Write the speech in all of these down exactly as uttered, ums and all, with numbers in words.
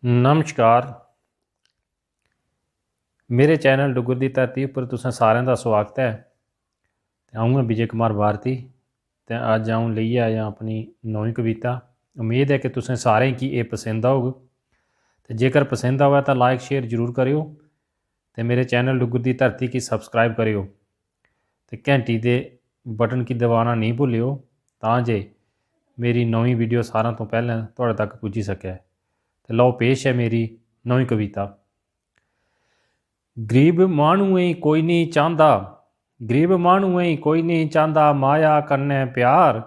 नमस्कार, मेरे चैनल डुग्गर दी धरती उप्पर तुसें सारें दा स्वागत ऐ। ते अ'ऊं आं विजय कुमार भारती, ते अज्ज अ'ऊं लेइयै आया अपनी नमीं कविता। उम्मीद ऐ कि तुसें सारें गी एह् पसंद औग। ते जेकर पसंद आवै तां like share जरूर करेओ, ते मेरे चैनल डुग्गर दी धरती गी subscribe करेओ, ते घैंटी दे बटन गी दबाना नेईं भुल्लेओ, तां जे मेरी नमीं वीडियो सारें तो पैह्लें थुआढ़े तक पुज्जी सकै। ते लौ, पेश ऐ मेरी नमीं कविता। गरीब माह्नुएं गी कोई नेईं चांह्दा, गरीब माह्नुएं गी कोई नेईं चांह्दा, माया कन्नै प्यार,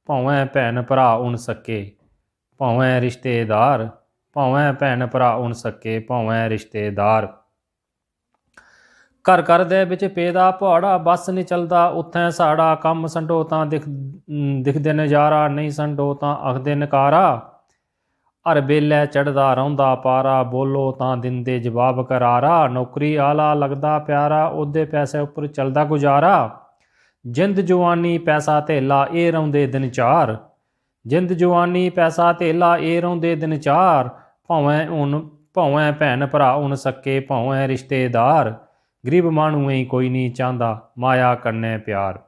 भामें भैन भ्राऽ होन सक्के, भामें रिश्तेदार, भामें भैन भ्राऽ होन सक्के, भामें रिश्तेदार। घर घर दे बिच पेदा प्हाड़ा, बस निं चलदा उत्थें साढ़ा, कम्म संडो तां दिख-, दिखदे नजारा, नेईं संडो तां आखदे नकारा। हर बेल्लै चढ़दा रौंह्दा पारा, बोलो तां दिंदे जवाब करारा। नौकरी आह्ला लगदा प्यारा, ओह्दे पैसे उप्पर चलदा गुजारा। जिंद जुआनी पैसा धेला, एह् रौंह्दे दिन चार। जिंद जुआनी पैसा धेला, एह् रौंह्दे दिन चार। भामें हून, भामें भैन भ्राऽ हून सक्के, भामें रिश्तेदार। गरीब माह्नुएं गी कोई निं चांह्दा, माया कन्नै प्यार।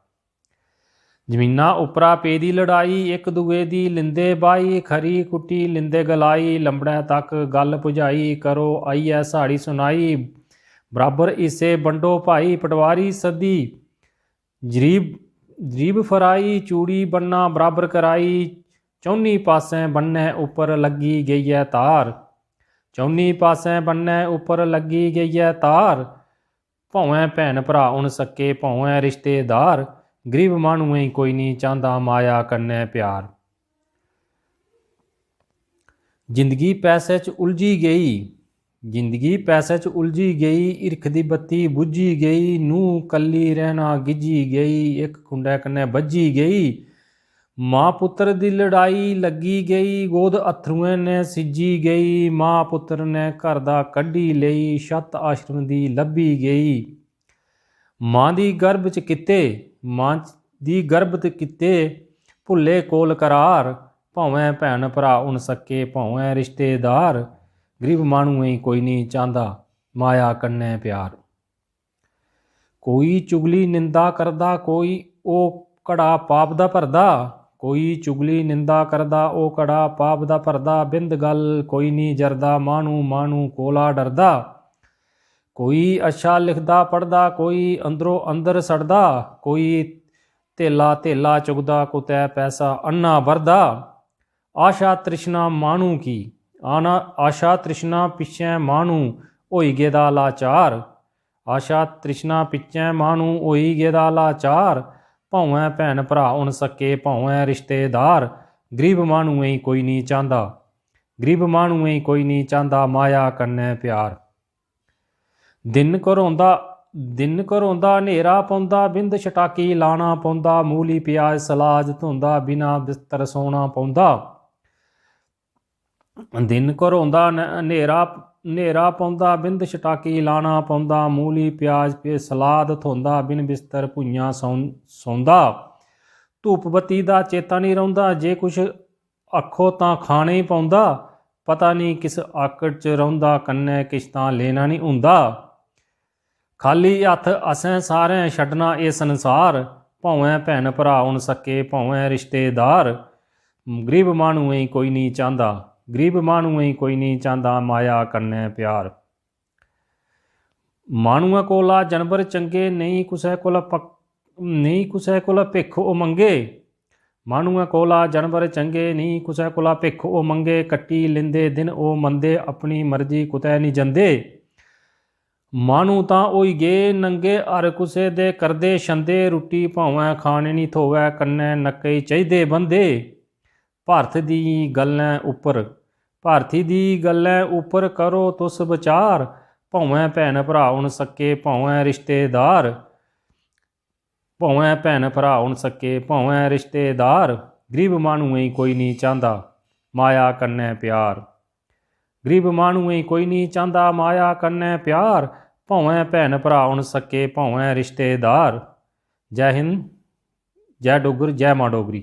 जमीना उप्परा पेदी लड़ाई, इक दुए दी लिंदे बाही, खरी कुट्टी लिंदे गलाई, लंबड़ै तक गल्ल पुजाई, करो आइयै साढ़ी सुनाई। बराबर हिस्से बंडो भाई, पटवारी सद्दी, जरीब, जरीब फराई, चूड़ी बन्ना बराबर कराई, चौनी पासै बन्नै उप्पर लग्गी गेई ऐ तार। चौनी पासै बन्नै उप्पर लग्गी गेई ऐ तार। भामें भैन भ्राऽ हून सक्के, भामें रिश्तेदार, गरीब माह्नुएं गी कोई निं चांह्दा माया कन्नै प्यार। जिंदगी पैसे च उलझी गेई, जिंदगी पैसे च उलझी गेई, हिरख दी बत्ती बुझी गेई, नूंह् कल्ली रैह्ना गिज्झी गेई, इक खुंडै कन्नै बज्झी गेई। मां पुत्तर दी लड़ाई लग्गी गेई, गोद अत्थरुएं ने सिज्जी गेई, मां पुत्तर ने घर दा कड्ढी लेई, छत्त आश्रम दी लब्भी गेई। मां दी गर्भ च कीते, मां दी गर्भ च कीते, भुल्ले कोल करार। भामें भैन भ्राऽ हून सक्के, भामें रिश्तेदार, गरीब माह्नुएं गी कोई निं चांह्दा माया कन्नै प्यार। कोई चुगली निंदा करदा, कोई ओह् घड़ा पाप दा भरदा, कोई चुगली निंदा करदा, ओह् घड़ा पाप दा भरदा, बिंद गल्ल कोई निं जरदा, माह्नू माह्नू कोला डरदा। कोई अच्छा लिखदा पढ़दा, कोई अंदरो अंदर सड़दा, कोई धेला धेला चुगदा, कुतै पैसा अन्ना बरदा। आशा तृष्णा माह्नू की, आना, आशा तृष्णा पिच्छें माह्नू होई गेदा लाचार। आशा तृष्णा पिच्छें माह्नू होई गेदा लाचार। भामें भैन भ्राऽ हून सक्के, भामें रिश्तेदार, गरीब माह्नुएं गी कोई निं चांह्दा, गरीब माह्नुएं गी कोई निं चांह्दा माया कन्नै प्यार। दिन घरोंदा, दिन घरोंदा, न्हेरा पौंदा, बिंद छटाकी लाना पौंदा, मूली प्याज सलाद थ्होंदा, बिना बिस्तर सौना पौंदा। दिन घरोंदा न-, न्हेरा, न्हेरा पौंदा, बिंद छटाकी लाना पौंदा, मूली प्याज पे सलाद थ्होंदा, बिन बिस्तर भुञां सौं-, सौंदा। धूप बत्ती दा चेता निं रौंह्दा, जे कुछ आखो तां खाने गी पौंदा, पता निं किस आकड़ च रौंह्दा, कन्नै किश तां लेना निं होंदा। खाल्ली हत्थ असें सारें छड्डना एह् संसार, भामें भैन भ्राऽ हून सक्के, भामें रिश्तेदार। गरीब माह्नुएं गी कोई निं चांह्दा, गरीब माह्नुएं गी कोई निं चांह्दा माया कन्नै प्यार। माह्नुऐ कोला जानवर चंगे, नेईं कुसै कोला पक-, नेईं कुसै कोला भिक्ख ओह् मंगे। माह्नुऐ कोला जानवर चंगे, नेईं कुसै कोला भिक्ख ओह् मंगे। कट्टी लिंदे दिन ओह् मंदे, अपनी मर्जी कुतै निं जंदे। माह्नू तां होई गे नंगे, हर कुसै दे करदे छंदे। रुट्टी भामें खाने निं थ्होऐ, कन्नै नक्के चाहिदे बंदे। भारत दी गल्लें उप्पर, भारती दी गल्लें उप्पर करो तुस बचार। भामें भैन भ्राऽ हून सक्के, भामें रिश्तेदार, भामें भैन भ्राऽ हून सक्के, भामें रिश्तेदार, गरीब माह्नुएं गी कोई निं चांह्दा माया कन्नै प्यार। गरीब माह्नुएं गी कोई निं चांह्दा माया कन्नै प्यार, भामें भैन भ्राऽ हून सक्के, भामें रिश्तेदार। जै हिंद, जै डुग्गर, जै मां डोगरी।